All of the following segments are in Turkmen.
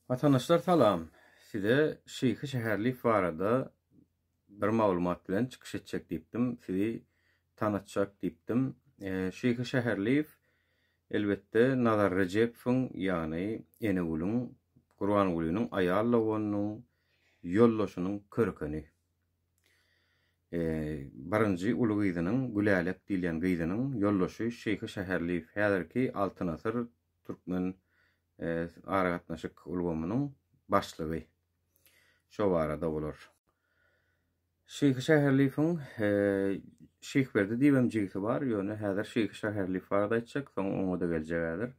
Watandaşlar salam! Size Şyhy Şäherliýew barada bir maglumat bilen çykyş etjek diýipdim, sizi tanatjak diýipdim. Şyhy Şäherliýew elbetde Nazar Rejepowyň, ýagny Enegülüň, Gurbangulynyň aýal doganynyň ýoldaşynyň körkeni. Birinji uly gyzynyň, Gülälek diýilýän gyzynyň ýoldaşy Şyhy Şäherliýew, häzirki Altyn asyr türkmen aragatnaşyk ulgamynyň başlygy. Şo barada bolar. Şyhy Şäherliýewiň Şyhberdi diýibem jigisi bar, ýöne häzir Şyhy Şäherliýew barada aýtjak, soň oňa-da geljek häzir.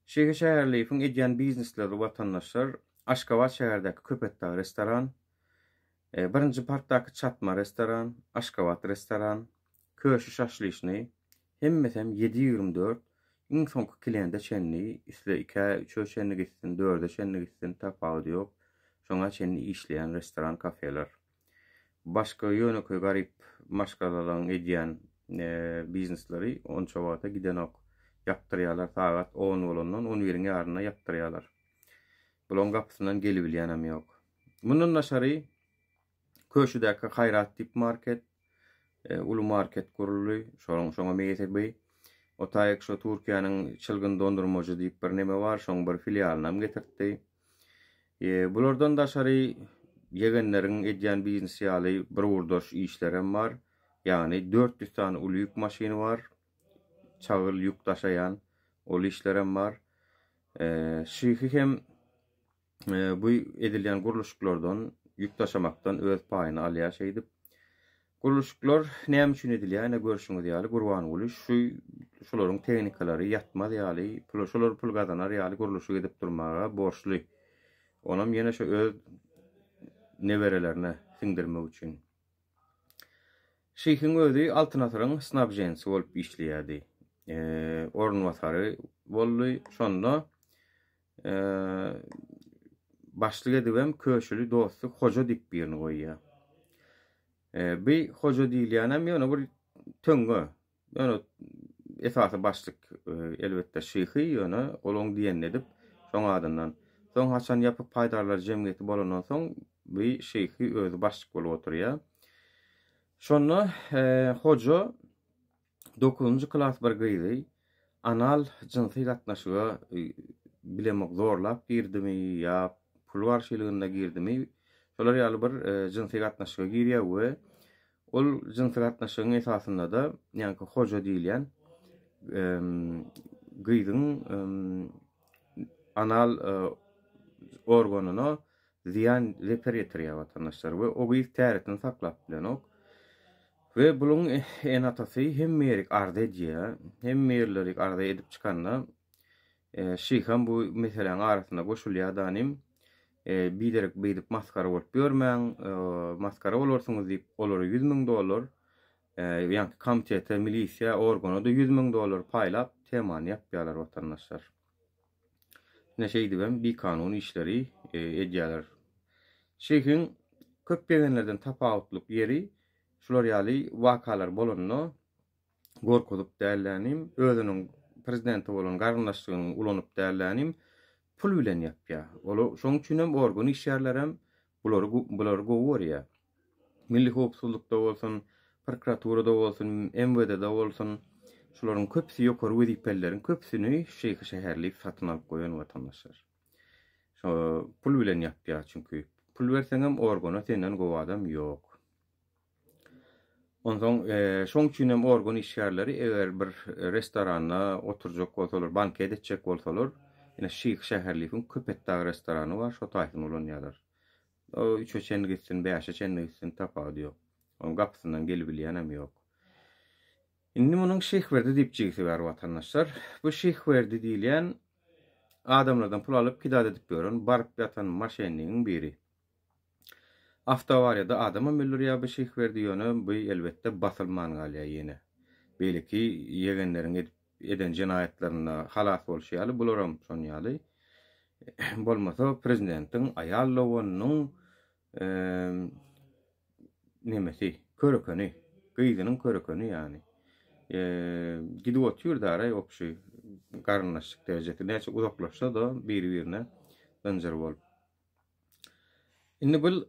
Şyhy Şäherliýewiň edýän biznesleri watandaşlar Aşgabat şäherdäki Köpetdag restoran, Birinji parkdaky Çatma restoran, Aşgabat restoran, Köşi şaşlyşnyý, Hemmesem ýedi 24, iň soňky klende çenli, isle ikä, üçe çenli gitsin, dörde çenli gitsin, tapawudy ýok, şoňa çenli işleýän restoran, kafeler. Başga ýönekeý garyp maşgalalaryň edýän biznesleri onça wagta gidenok. Ýapdyrýarlar sagat on bolandan on biriň ýarynda ýapdyrýarlar. Bularyň gapysyndan gelibilýänem ýok. Mundan daşary Köşüdäki Haýrat diýip market, uly market guruldy. Şonuň şoňa meýesebi. O taýyk şo Türkiýäniň çylgyn dondurmajy diýip bir neme bar, şoň bir filialynam getirtdi. Bulardan daşary ýegenleriň edýän biznesi ýaly bir ugurdaş işlerem bar. Ýagny 400 sany uly ýük maşyny bar. Çagyl ýük daşaýan ol işlerem bar. Şyhy hem Bu edilýän gurluşyklardan, ýük daşamakdan öz paýyny alýar şeýdip. Gurluşyklar näme üçin edilýär? Ine görşüňiz ýaly Gurbanguly şu şularyň tehnikalary ýatmaz ýaly, pul şular pul gazanar ýaly gurluşyk edip durmaga borçly. Onam ýene şu öz neberelerine siňdirmek üçin. Şyhyň özi Altyn asyryň snabžensi bolup işleýärdi. Orunbasary boldy. Şonda Başlyk edibem köşüli dosty Hoja diýip birini goýýar. Bi Hoja diýilýänem ýöne bir töňňe. Ýöne esasy başlyk elbetde Şyhy, ýöne ol oň diýenini edip, şoň adyndan. Soň haçan ýapyk paýdarlar jemgyýeti bolandan soň bi Şyhy özi başlyk bolup oturýar. Şonda Hoja Dokuzynjy klas bir gyzy anal jynsy gatnaşyga bilemok zorlap girdimi ýa pul garşylygynda girdimi şolar ýaly bir jynsy gatnaşyga girýär we ol jynsy gatnaşygyň esasynda-da ýaňky hoja diýilýän gyzyň anal organyna zyýan zeper ýetirýär watandaşlar we o gyz täretini saklap bilenok. We buluň ene-atasy hemme ýerik arza edýär. Hemme ýerlerik arza edip çykanda Şyham bu meseläň arasyna goşulýar danym. Biderek beýdip masgara bolup ýörmäň, masgara bolarsyňyz diýip olara 100 müň dollar, ýaňky komitete, milisiýa, organa-da 100 müň dollar paýlap temany ýapýarlar watandaşlar. Ine şeýdibem bikanun işleri edýärler. Şeýhiň köp ýegenlerden tapawutlyk ýeri şular ýaly wakalar bolanda gorkuzyp dällänim, özüniň prezidente bolan garyndaşlygyny ulanyp dällänim pul bilen ýapýar. Olar şonuň üçinem organ işgärlerem bulary bulary gowy görýär. Milli howpsuzlykda bolsun, prokuraturada bolsun, MWD-de bolsun, şularyň köpüsi ýokary wezipelileriň köpüsini Şeýhi Şäherliýew satyn alyp goýan watandaşlar. Şo pul bilen ýapýar çünki. Pul berseňem organa senden gowy adam ýok. Onsoň şoň üçin hem organ işgärleri eger bir restoranda oturjak bolsalar, banket etjek bolsalar, ine Şyh Şäherliýewiň Köpetdag restorany bar, şo taýsyny ulanýarlar. O üçe çenli gitsin, bäşe çenli gitsin, tapawudy ýok. Onuň gapysyndan gelibilýänem ýok. Indi munuň Şyhberdi diýip jigisi bar watandaşlar. Bu Şyhberdi diýilýän adamlardan pul alyp kidat edip ýören, baryp ýatan maşennigiň biri. Awtoawariýada adamam öldürýär bu Şyhberdi, ýöne bu elbetde basylman galýar ýene. Beýleki ýegenleriň edip eden jenaýatlarynda halas bolşy ýaly, bularam şon ýaly. Bolmasa prezidentiň aýal doganynyň nemesi, körekeni, gyzynyň körekeni ýagny. Gidip otyr daraý obşi garyndaşlyk derejesi näçe uzaklaşsa-da biri-birine. Zynjyr bolup. Indi bul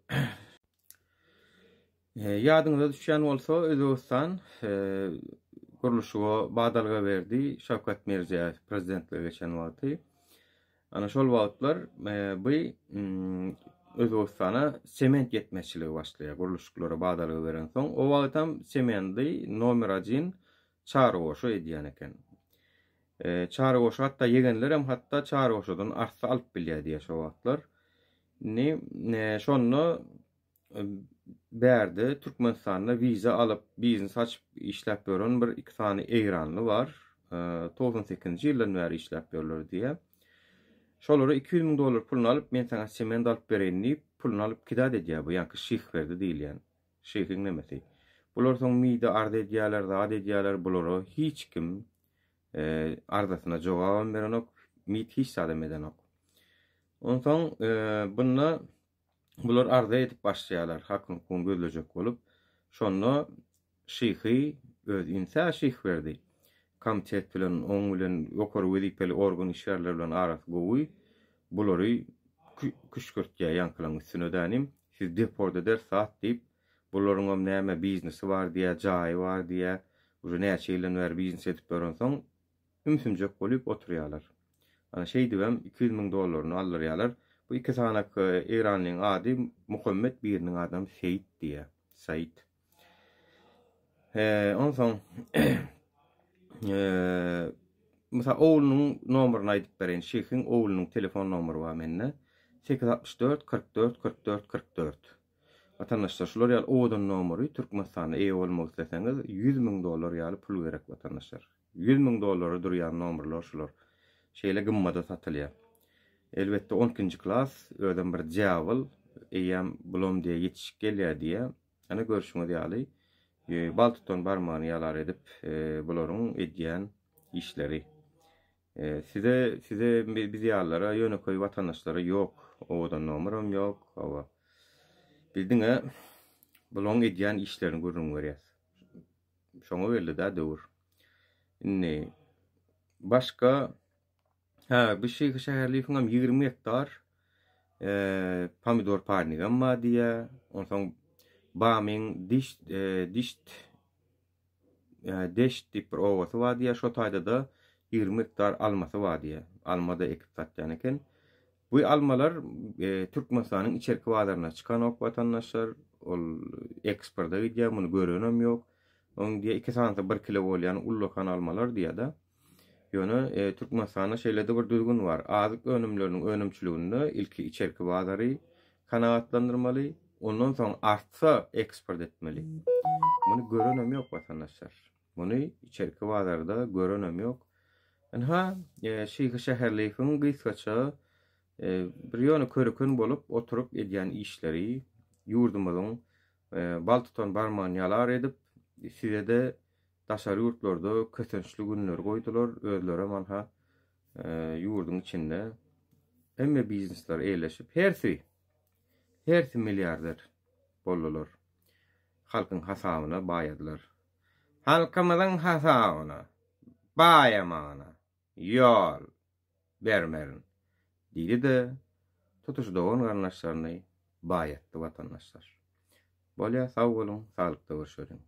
ýadyňyza düşýän bolsa Özbegistan gurluşyga badalga berdi Şawkat Mirziýaýew prezidentlige geçen wagty. Ana şol wagtlar bu Özbegistana sement ýetmezçiligi başlaýar gurluşyklara badalga berensoň. O wagtam semendi nomer ajin Çarygoşa edýän eken. Çarygoşa hatda ýegenlerem hatda Çarygoşadan arssa alyp bilýär diýýär şo wagtlar. Indi şonda bärde Türkmenistanda wiza alyp, biznes açyp işläp ýören bir iki sany eýranly bar. 98-nji ýyldan bäri işläp ýörler diýýär. Şolara 200 müň dollar puluny alyp, men saňa sement alyp bereýin diýip, puluny alyp kidat edýär bu ýaňky Şyhberdi diýilýän. Şyhyň nemesi. Bular soň MİD-e arz edýärler, zat edýärler, bulara hiç kim arzasyna jogabam berenok, MİD hiç zadam edenok. Onsoň bunda bular arza edip başlaýarlar, hak-hukugyny gözlejek bolup. Şonda Şyhy öz intä Şyhberdi komitet bilen, oň bilen ýokary wezipeli organ işgärleri bilen arasy gowy, bulary küşgürtýär ýaňkylaň üstüne dänim. Siz deport ederis zat diýip, bularyňam näme biznesi bar diýýär, jaýy bar diýýär. Uje näçe ýyldan bäri biznes edip ýörensoň, ümsümjek bolyp oturýarlar. Ana şeýdibem 200 müň dollaryny aldyrýarlar. Bu iki sanak eýranlyň ady Muhammet biriniň adam Seýit diýýär. Said. Onsoň mysal oglunyň nomerini aýdyp bereýin. Şeýhiň oglunyň telefon nomeri bar mende. 864 44 44 44. Watandaşlar, şular ýaly owadan nomeri Türkmenistanda eýe bolmak isleseňiz, 100 müň dollar ýaly pul gerek watandaşlar. 100 müň dollara durýan nomerler şular. Şeýle gymmada satylýar. Elbetde 12-nji klas, özem bir dýawol, eýýäm bulam diýe ýetişip gelýär diýe. Ana görşüňiz ýaly, bal tutan barmagyny ýalar edip bularyň edýän işleri. Size, size biz ýalylara, ýönekeý watandaşlara ýok, owadan nomeram ýok, hawa. Biz diňe bularyň edýän işlerini gürrüň berýäs. Şoňa geldi-dä döwür. Indi başga Hä, bu Şyhy Şäherliýewiňem 20 gektar pomidor parnigem bar diýýär. Onsoň Bamyň diş dişt Deşt diýip bir obasy bar diýýär. Şo taýda-da 20 gektar almasy bar diýýär. Alma-da ekip satýan eken. Bu almalar Türkmenistanyň içerki bazaryna çykanok watandaşlar. Ol eksporta gidýär, muny görenem ýok. Oň diýýär iki sanysy bir kilo bolýan ullakan almalar diýýär-de. Ýöne Türkmenistanda şeýle-de bir düzgün bar. Azyk önümleriniň önümçiliginde ilki içerki bazary kanagatlandyrmaly, ondan soň artsa eksport etmeli. Muny görenem ýok watandaşlar. Muny içerki bazarda görenem ýok. Ynha, Şyhy Şäherliýewiň gysgaça bir ýöne köreken bolup oturyp edýän işleri ýurdumyzyň bal tutan barmagyny ýalar edip, size-de Daşary ýurtlarda kösençli günleri goýdular, özlerem anha ýurduň içinde hemme biznesler eýleşip, hersi, hersi milliarder boldular. Halkyň hasabyna baýadylar. Halkymyzyň hasabyna baýamagyna ýol bermerin diýdi-de, tutuş dogan-garyndaşlaryny baýatdy watandaşlar. Bolýa, sag boluň, saglykda görşeliň.